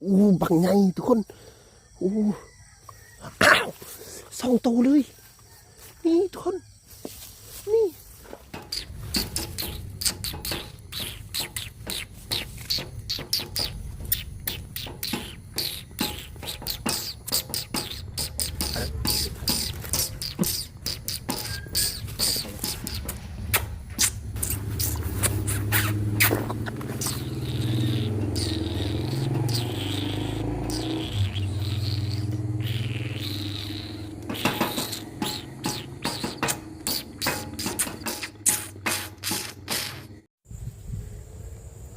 ໂອ້ ບັກໃຫຍ່ທຸກຄົນ. ໂອ້ ອ້າວ ສອງໂຕເລີຍ. ນີ້ທຸກຄົນ ນີ້.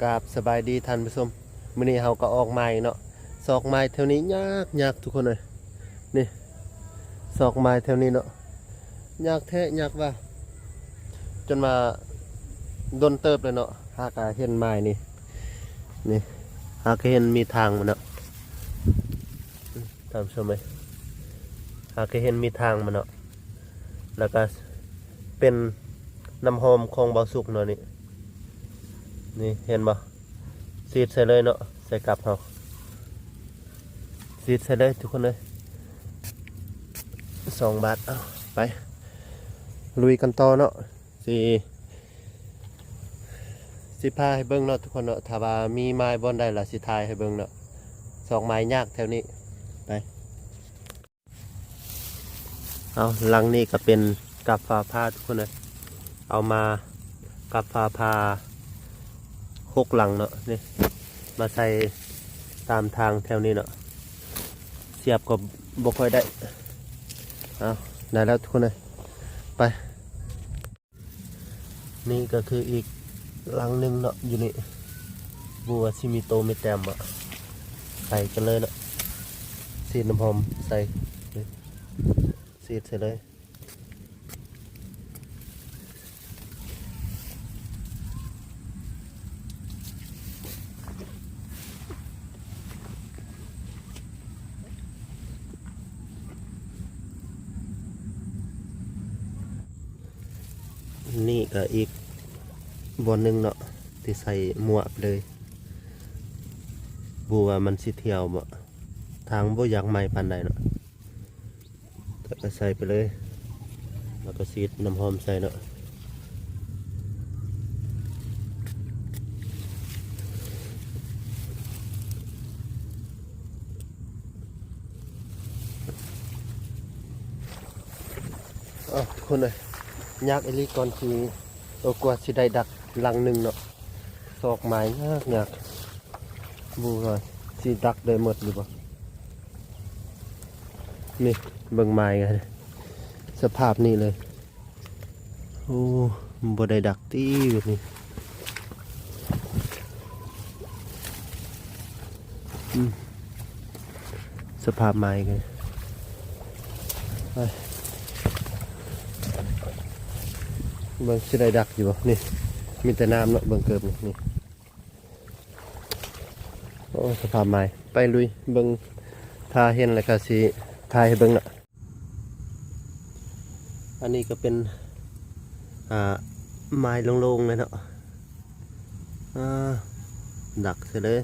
ກາບສະບາຍດີທ່ານຜູ້ຊົມ, ມື້ນີ້ເຮົາກໍອອກມາອີກເນາະ. ຊອກໄມ້ແຖວນີ້ຍາກໆ ທຸກຄົນເອີຍ. ນີ້ ຊອກໄມ້ແຖວນີ້ເນາະ ຍາກແທ້ຍາກວ່າ ຈົນວ່າດົນເຕີບແລ້ວເນາະ ຫາກະເຫັນໄມ້ນີ້. ນີ້ ຫາກະເຫັນມີທາງມັນເນາະ ທ່ານຜູ້ຊົມເອີຍ. ຫາກະເຫັນມີທາງມັນເນາະ ແລ້ວກະເປັນນ້ຳຫອມຂອງເບົາສຸກເນາະ. ນີ້ ນີ້ເຫັນບໍ່? ສີດໃສ່ເລີຍເນາະ ໃສ່ກັບເຮົາ ສີດໃສ່ເລີຍທຸກຄົນເອີຍ. ສອງບາດ. ເອົາ ໄປລຸຍກັນຕໍ່ເນາະ. ຊິ ຊິພາໃຫ້ເບິ່ງເນາະທຸກຄົນເນາະ, ຖ້າວ່າມີໄມ້ບ່ອນໃດລະຊິຖ່າຍໃຫ້ເບິ່ງເນາະ. ຊອກໄມ້ຍາກແຖວນີ້. ໄປ. ເອົາ ຫຼັງນີ້ກໍເປັນກັບຟ້າຜ່າທຸກຄົນເອີຍ. ເອົາມາກັບຟ້າຜ່າຫົກຫຼັງເນາະ. ນີ້ ມາໃສ່ຕາມທາງແຖວນີ້ເນາະ. ສຽບກໍບໍ່ຄ່ອຍໄດ້. ເອົາ ໄດ້ແລ້ວທຸກຄົນເອີຍ. ໄປ. ນີ້ກໍຄືອີກຫຼັງໜຶ່ງເນາະ ຢູ່ນີ້ ບໍ່ວ່າຊິມີໂຕມີແຕ້ມບໍ່. ໃສ່ກັນເລີຍເນາະ ສີດນ້ຳຫອມໃສ່ ສີດໃສ່ເລີຍ. ນີ້ກໍອີກບ່ອນໜຶ່ງເນາະ ທີ່ໃສ່ມົ້ວໄປເລີຍ ບໍ່ວ່າມັນຊິທ່ຽວບໍ່. ທາງບໍ່ຢາກໄໝ້ປານໃດເນາະ ແຕ່ກໍໃສ່ໄປເລີຍ ແລ້ວກໍສີດນ້ຳຫອມໃສ່ເນາະ. ເອົາ ທຸກຄົນເອີຍ ຍາກອີ່ຫຼີກ່ອນຊິ ເອີ ກວ່າຊິໄດ້ດັກຫຼັງໜຶ່ງເນາະ. ຊອກໄມ້ຍາກໆ ບໍ່ວ່າຊິດັກໄດ້ໝົດຫຼືບໍ່. ນີ້ ເບິ່ງໄມ້ກັນ ສະພາບນີ້ເລີຍ. ໂອ້ ບໍ່ໄດ້ດັກຕິແບບນີ້. ອືມ ສະພາບໄມ້ກັນ ໄປ ເບິ່ງຊິໄດ້ດັກຢູ່ບໍ່. ນີ້ ມີແຕ່ນ້ຳເນາະ ເບິ່ງເກີບນີ້. ນີ້ ໂອ້ ສະພາບໄມ້. ໄປລຸຍເບິ່ງ ຖ້າເຫັນແລ້ວກໍຊິຖ່າຍໃຫ້ເບິ່ງເນາະ. ອັນນີ້ກໍເປັນ ອ່າ ໄມ້ໂລ່ງໆ ເລີຍເນາະ. ອ່າ ດັກໃສ່ເລີຍ.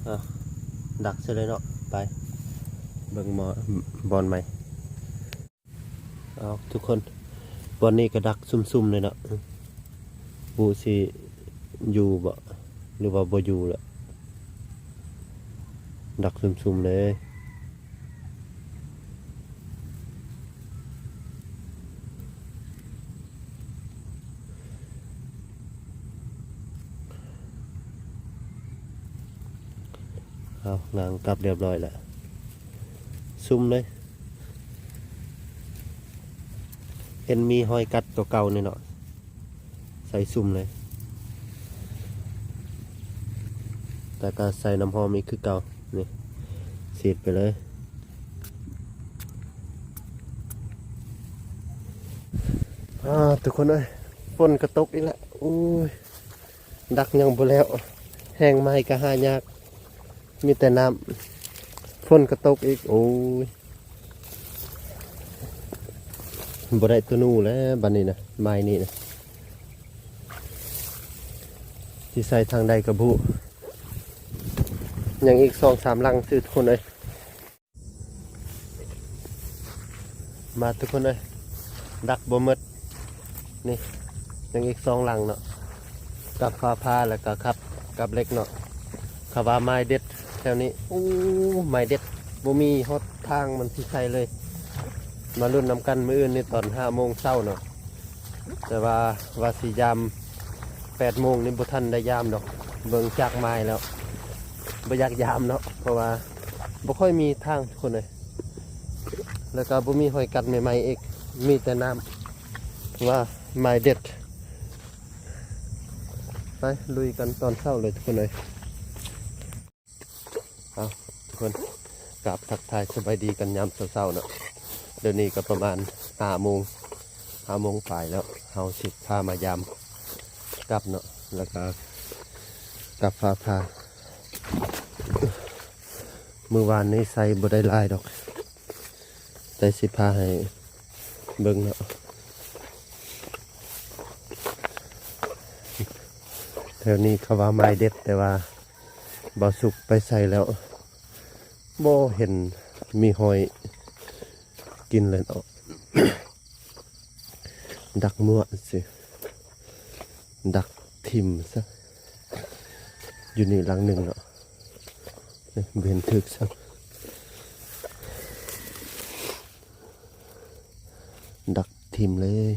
ອ່າ ດັກໃສ່ເລີຍເນາະ. ໄປເບິ່ງໝໍ່ ບ່ອນໃໝ່. ເອົາ ທຸກຄົນ ບ່ອນນີ້ກໍດັກຊຸ່ມໆ ເລີຍເນາະ. ບໍ່ຮູ້ຊິຢູ່ບໍ່ ຫຼືວ່າບໍ່ຢູ່ລະ ດັກຊຸ່ມໆ ເລີຍ. ເອົາ ງາງກັບລຽບຮ້ອຍລະ ຊຸ່ມເລີຍ. ເຫັນມີຮອຍກັດຕົວເກົ່ານີ້ເນາະ ໃສ່ຊຸ່ມເລີຍ ແລ້ວກໍໃສ່ນ້ຳຫອມອີກຄືເກົ່າ. ນີ້ ສີດໄປເລີຍ. ອ່າ ທຸກຄົນເອີຍ ຝົນກໍຕົກອີກແລ້ວ. ໂອ້ຍ ດັກຍັງບໍ່ແລ້ວ ແຮງໄມ້ກໍຫາຍາກ ມີແຕ່ນ້ຳ ຝົນກໍຕົກອີກ. ໂອ້ຍ ບໍ່ໄດ້ໂຕນູແລ້ວບັດນີ້ນະ ໄມ້ນີ້ນະ ຊິໃສ່ທາງໃດກໍບໍ່ຮູ້. ຍັງອີກສອງສາມຫຼັງຊື່ທຸກຄົນເອີຍ. ມາທຸກຄົນເອີຍ ດັກບໍ່ໝົດ. ນີ້ ຍັງອີກສອງຫຼັງເນາະ ກັບຟ້າຜ່າ ແລ້ວກໍກັບ ກັບເຫຼັກເນາະ. ເຂົາວ່າໄມ້ເດັດແຖວນີ້ ໂອ້ ໄມ້ເດັດ ບໍ່ມີຮອດທາງມັນຊິໃສ່ເລີຍ. ມາລຸ້ນນຳກັນມື້ອື່ນນີ້ຕອນຫ້າໂມງເຊົ້າເນາະ. ແຕ່ວ່າ ວ່າຊິຢາມແປດໂມງນີ້ບໍ່ທັນໄດ້ຢາມດອກ ເບິ່ງຈາກໄມ້ແລ້ວ ບໍ່ຢາກຢາມເນາະ ເພາະວ່າບໍ່ຄ່ອຍມີທາງທຸກຄົນເອີຍ. ແລ້ວກໍບໍ່ມີຫອຍກັດໃໝ່ໆອີກ ມີແຕ່ນ້ຳ ວ່າໄມ້ເດັດ. ໄປລຸຍກັນຕອນເຊົ້າເລີຍທຸກຄົນເອີຍ. ເອົາ ທຸກຄົນ ກາບທັກທາຍສະບາຍດີກັນຍາມເຊົ້າໆເນາະ. ດຽວນີ້ກໍປະມານຫ້າໂມງ ຫ້າໂມງປາຍແລ້ວ ເຮົາຊິພາມາຢາມກັບເນາະ ແລ້ວກໍກັບຟ້າຜ່າ. ມື້ວານນີ້ໃສ່ບໍ່ໄດ້ຫຼາຍດອກ ແຕ່ຊິພາໃຫ້ເບິ່ງເນາະ. ແຖວນີ້ເຂົາວ່າໄມ້ເດັດ ແຕ່ວ່າບ່າວສຸກໄປໃສ່ແລ້ວ ບໍ່ເຫັນມີຮອຍກິນເລີຍເນາະ. ດັກມົ້ວຊື່ ດັກຖິ້ມຊະ. ຢູ່ນີ້ຫຼັງໜຶ່ງເນາະ ເອີ ບໍ່ເຫັນຖືກຊ້ຳ ດັກຖິ້ມເລີຍ.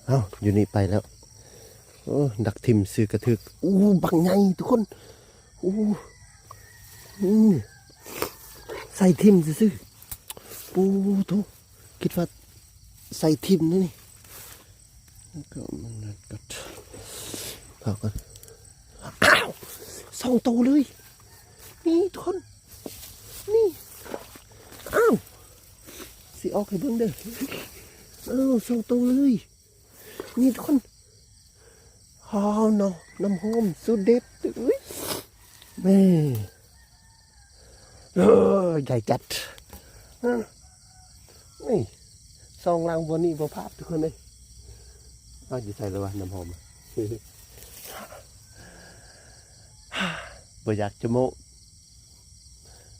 ເອົ້າ ຢູ່ນີ້ໄປແລ້ວ. ໂອ້ ດັກຖິ້ມຊື່ກະຖືກ. ໂອ້ ບັກໃຫຍ່ທຸກຄົນ. ໂອ້ ອື ໃສ່ຖິ້ມຊື່ໆ. ໂອ້ໂທ້ ຄິດວ່າໃສ່ຖິ້ມເດ້ນີ້. ແລ້ວກໍມັນກໍ ເອົາກ່ອນ. ອ້າວ ສອງໂຕເລີຍ. ນີ້ທຸກຄົນ ນີ້. ອ້າວ ຊິອອກໃຫ້ເບິ່ງເດີ. ອ້າວ ສອງໂຕເລີຍ ນີ້ທຸກຄົນ. ຫອມເນາະ ນ້ຳຫອມສູດເດັດ. ອຸ້ຍ ແມ່ ເອີ ໃຫຍ່ຈັດ. ນີ້ ສອງຫຼັງບ່ອນນີ້ບໍ່ພາດທຸກຄົນເອີຍ. ເອົາ ຢູ່ໃສລະວະ ນ້ຳຫອມ? ບໍ່ຢາກຈະໂມ້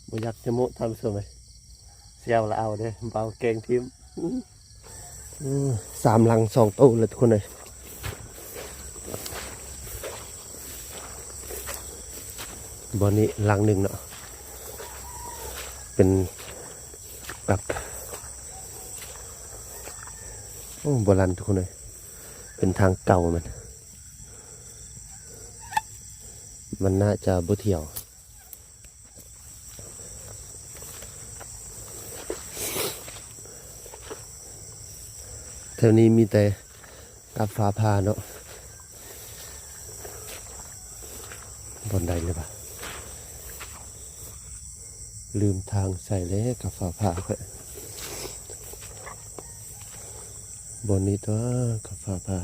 ບໍ່ຢາກຈະໂມ້ທ່ານຜູ້ຊົມເອີຍ. ຊິເອົາລະເອົາເດ້ ບໍ່ເອົາແກງຖິ້ມ. ອືມ ສາມຫຼັງສອງໂຕແລ້ວທຸກຄົນເອີຍ. ບ່ອນນີ້ຫຼັງໜຶ່ງເນາະ ເປັນກັບ ໂອ້ ບໍ່ລັນທຸກຄົນເອີຍ. ເປັນທາງເກົ່າມັນ ມັນໜ້າຈະບໍ່ທ່ຽວ. ແຖວນີ້ມີແຕ່ກັບຟ້າຜ່າເນາະ. ບ່ອນໃດລະວະ? ລືມທາງໃສ່ແລ້ວ ກັບຟ້າຜ່າຂ້ອຍ. ບ່ອນນີ້ຕົວະ ກັບຟ້າຜ່າ.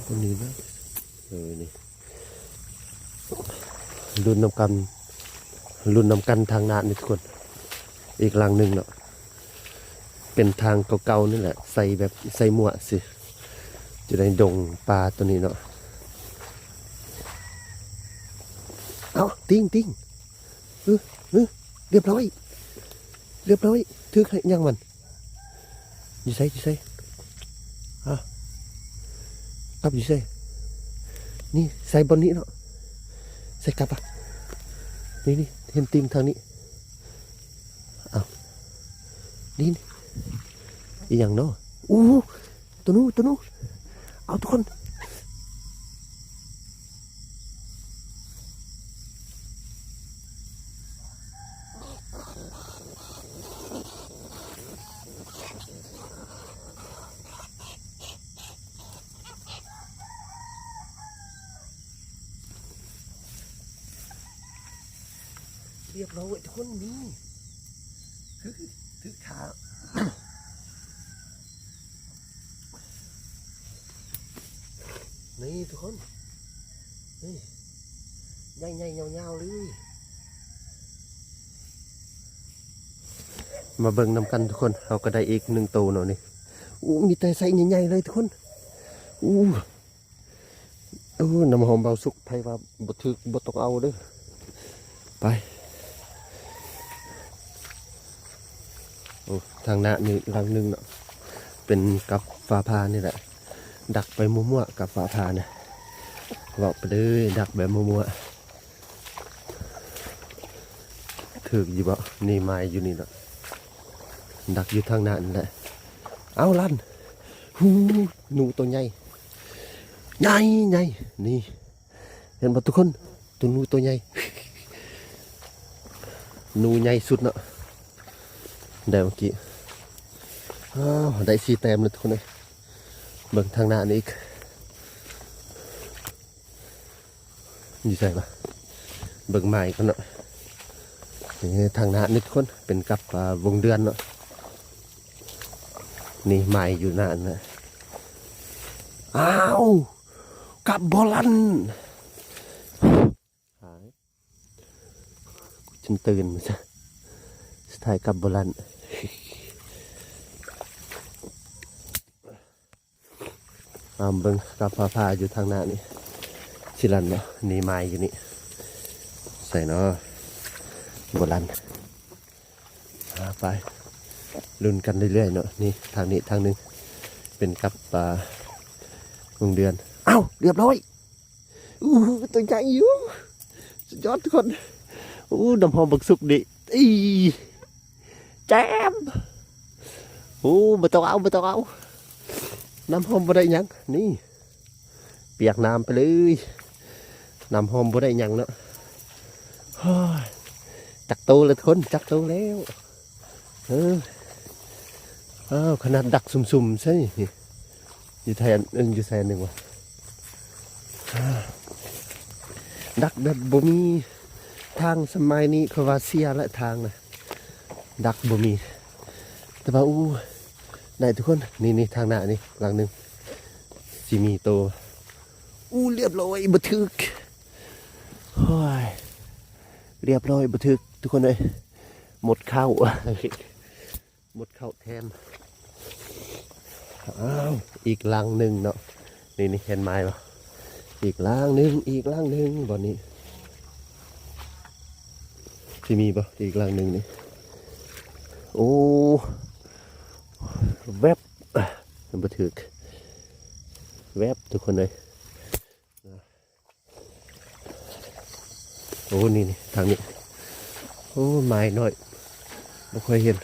ຕົວນີ້ນະ ເອີ ນີ້. ລຸ້ນນຳກັນ ລຸ້ນນຳກັນທາງໜ້ານີ້ທຸກຄົນ. ອີກຫຼັງໜຶ່ງເນາະ ເປັນທາງເກົ່າໆນີ້ແຫຼະ ໃສ່ແບບໃສ່ມົ້ວຊື່ ຢູ່ໃນດົງປ່າຕົວນີ້ເນາະ. ເອົາ ຕິງ ຕິງ ເອີ ເອີ ຮຽບຮ້ອຍ ຮຽບຮ້ອຍ. ຖືກໃຫ້ຫຍັງມັນ? ຢູ່ໃສ ຢູ່ໃສ? ຮະ ກັບຢູ່ໃສ? ນີ້ ໃສ່ບ່ອນນີ້ເນາະ ໃສ່ກັບອະ. ນີ້ ນີ້ ເຫັນຕີນທາງນີ້. ອ້າວ ນີ້ ນີ້ ອີຫຍັງເນາະ? ໂອ້ ໂຕໜູ ໂຕໜູ ເອົາທຸກຄົນ. ເ ຮຽບຮ້ອຍທຸກຄົນ ນີ້ ຖືກ ຖືກຂາ ນີ້ທຸກຄົນ ນີ້ ໃຫຍ່ໆ ຍາວໆ ເລີຍ. ມາເບິ່ງນຳກັນທຸກຄົນ ເຮົາກໍໄດ້ອີກໜຶ່ງໂຕເນາະນີ້. ໂອ້ ມີແຕ່ໄຊໃຫຍ່ໆ ເລີຍທຸກຄົນ. ໂອ້ ໂອ້ ນ້ຳຫອມເບົາສຸກ ໃຜວ່າບໍ່ຖືກບໍ່ຕ້ອງເອົາເດີ້. ໄປ ໂອ້ ທາງໜ້ານີ້ຫຼັງໜຶ່ງເນາະ ເປັນກັບຟ້າຜ່ານີ້ແຫຼະ ດັກໄປມົ້ວໆ ກັບຟ້າຜ່ານະ ເວົ້າໄປເລີຍ ດັກແບບມົ້ວໆ. ຖືກຢູ່ບໍ່? ນີ້ໄມ້ຢູ່ນີ້ເນາະ ດັກຢູ່ທາງໜ້ານີ້ແຫຼະ. ເອົາ ລັນ ຫູ ໜູໂຕໃຫຍ່ ໃຫຍ່ໆ ນີ້ ເຫັນບໍ່ທຸກຄົນ? ໂຕໜູໂຕໃຫຍ່ ໜູໃຫຍ່ສຸດເນາະ ໄດ້ເມື່ອກີ້. ອ້າວ ໄດ້ສີ່ແຕ້ມເລີຍທຸກຄົນເອີຍ. ເບິ່ງທາງໜ້ານີ້ອີກ ຢູ່ໃສວະ? ເບິ່ງໄມ້ກ່ອນເນາະ. ນີ້ທາງໜ້ານີ້ທຸກຄົນ ເປັນກັບ ອ່າ ວົງເດືອນເນາະ. ນີ້ໄມ້ຢູ່ໜ້ານັ້ນນະ. ອ້າວ ກັບບໍ່ລັ່ນ ຫາຍ ຈົນຕື່ນ ສຸດທ້າຍກັບບໍ່ລັ່ນ. ອາ ເບິ່ງກັບຟ້າຜ່າຢູ່ທາງໜ້ານີ້ ຊິລັ່ນບໍ່? ນີ້ໄມ້ຢູ່ນີ້ ໃສເນາະ? ບໍ່ລັ່ນ. ອາ ໄປ ລຸ້ນກັນເລື້ອຍໆເນາະ. ນີ້ທາງນີ້ທາງໜຶ່ງ ເປັນກັບ ອ່າ ວົງເດືອນ. ອ້າວ ຮຽບຮ້ອຍ. ອູ້ ໂຕໃຫຍ່ຢູ່ ສຸດຍອດທຸກຄົນ. ອູ້ ນ້ຳຫອມບັກສຸກນີ້ ອີ ແຈ່ມ. ໂອ້ ບໍ່ຕ້ອງເອົາ ບໍ່ຕ້ອງເອົາ ນ້ຳຫອມບໍ່ໄດ້ຫຍັງ ນີ້ ປຽກນ້ຳໄປເລີຍ ນ້ຳຫອມບໍ່ໄດ້ຫຍັງເນາະ. ໂອ້ຍ ຈັກໂຕແລ້ວທຸກຄົນ ຈັກໂຕແລ້ວ? ເອີ ອ້າວ ຂະໜາດດັກຊຸ່ມໆ ໃສ່ນີ້ ຢູ່ໄທອັນ ເອີ ຢູ່ໃສອັນໜຶ່ງວະ? ດັກແບບບໍ່ມີທາງ ສະໄໝນີ້ເຂົາວ່າເສຍແຫຼະທາງນະ ດັກບໍ່ມີ. ແຕ່ວ່າ ໂອ້ ໄດ້ທຸກຄົນ. ນີ້ໆ ທາງໜ້ານີ້ຫຼັງໜຶ່ງ ຊິມີໂຕ. ອູ້ ຮຽບຮ້ອຍ ບໍ່ຖືກ. ໂອ້ຍ ຮຽບຮ້ອຍ ບໍ່ຖືກທຸກຄົນເອີຍ ໝົດເຂົ້າ ໝົດເຂົ້າແທນ. ອ້າວ ອີກຫຼັງໜຶ່ງເນາະ. ນີ້ໆ ເຫັນໄມ້ບໍ່? ອີກຫຼັງໜຶ່ງ ອີກຫຼັງໜຶ່ງ ບ່ອນນີ້ ຊິມີບໍ່ ອີກຫຼັງໜຶ່ງນີ້? ໂອ້ ແວັບ ບໍ່ຖືກ ແວັບ ທຸກຄົນເອີຍ. ໂອ້ ນີ້ໆ ທາງນີ້ ໂອ້ ໄມ້ນ້ອຍ ບໍ່ຄ່ອຍເຫັນ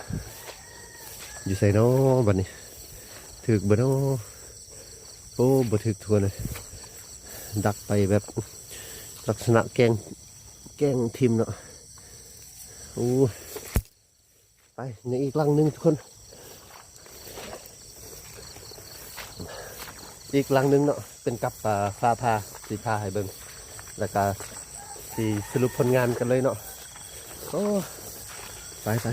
ຢູ່ໃສເນາະບັດນີ້? ຖືກບໍ່ເນາະ? ໂອ້ ບໍ່ຖືກທົ່ວເລີຍ ດັກໄປແບບລັກສະນະແກ້ງ ແກ້ງຖິ້ມເນາະ. ໂອ້ ໄປ ຍັງອີກຫຼັງໜຶ່ງທຸກຄົນ ອີກຫຼັງໜຶ່ງເນາະ ເປັນກັບ ອ່າ ຟ້າຜ່າ ຊິພາໃຫ້ເບິ່ງ ແລ້ວກະຊິສະຫຼຸບຜົນງານກັນເລີຍເນາະ. ໂອ້ ໄປໆ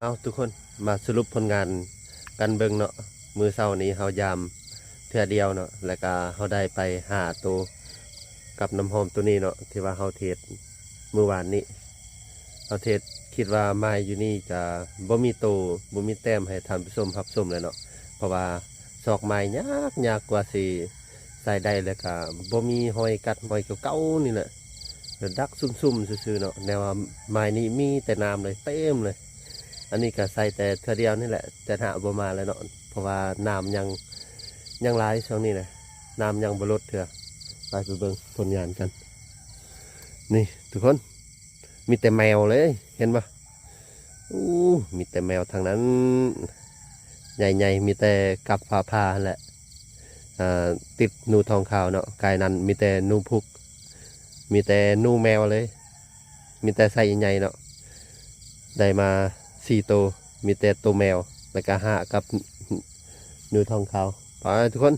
ເອົາ ທຸກຄົນ ມາສະຫຼຸບຜົນງານກັນເບິ່ງເນາະ. ມື້ເຊົ້ານີ້ເຮົາຢາມເທື່ອດຽວເນາະ ແລ້ວກະເຮົາໄດ້ໄປຫ້າໂຕ ກັບນ້ຳຫອມໂຕນີ້ເນາະ ທີ່ວ່າເຮົາເທສມື້ວານນີ້. ເຮົາເທສ ຄິດວ່າໄມ້ຢູ່ນີ້ກະບໍ່ມີໂຕ ບໍ່ມີແຕ້ມໃຫ້ທ່ານຜູ້ຊົມຮັບຊົມແຫຼະເນາະ ເພາະວ່າຊອກໄມ້ຍາກໆ ກວ່າຊິໃສ່ໄດ້ ແລ້ວກະບໍ່ມີຮອຍກັດຮອຍເກົ່າໆນີ້ແຫຼະ ແລ້ວດັກຊຸ່ມໆຊື່ໆເນາະ. ແນວວ່າໄມ້ນີ້ມີແຕ່ນ້ຳເລີຍ ເຕັມເລີຍ. ອັນນີ້ກະໃສ່ແຕ່ເທື່ອດຽວນີ້ແຫຼະ ຈະຫາບໍ່ມາແລ້ວເນາະ ເພາະວ່ານ້ຳຍັງ ຍັງຫຼາຍຊ່ວງນີ້ນະ ນ້ຳຍັງບໍ່ລົດເທື່ອ. ໄປ ໄປເບິ່ງຜົນງານກັນ. ນີ້ທຸກຄົນ ມີແຕ່ແມວເລີຍ ເຫັນບໍ່? ໂອ້ ມີແຕ່ແມວທັງນັ້ນ ໃຫຍ່ໆ ມີແຕ່ກັບຟ້າຜ່າຫັ້ນແຫຼະ ເອີ ຕິດໜູທອງຂາວເນາະ. ກາຍນັ້ນມີແຕ່ໜູພຸກ ມີແຕ່ໜູແມວເລີຍ ມີແຕ່ໄຊໃຫຍ່ເນາະ. ໄດ້ມາສີ່ໂຕ ມີແຕ່ໂຕແມວ ແລ້ວກະຫ້າກັບໜູທອງຂາວ. ໄປ ທຸກຄົນ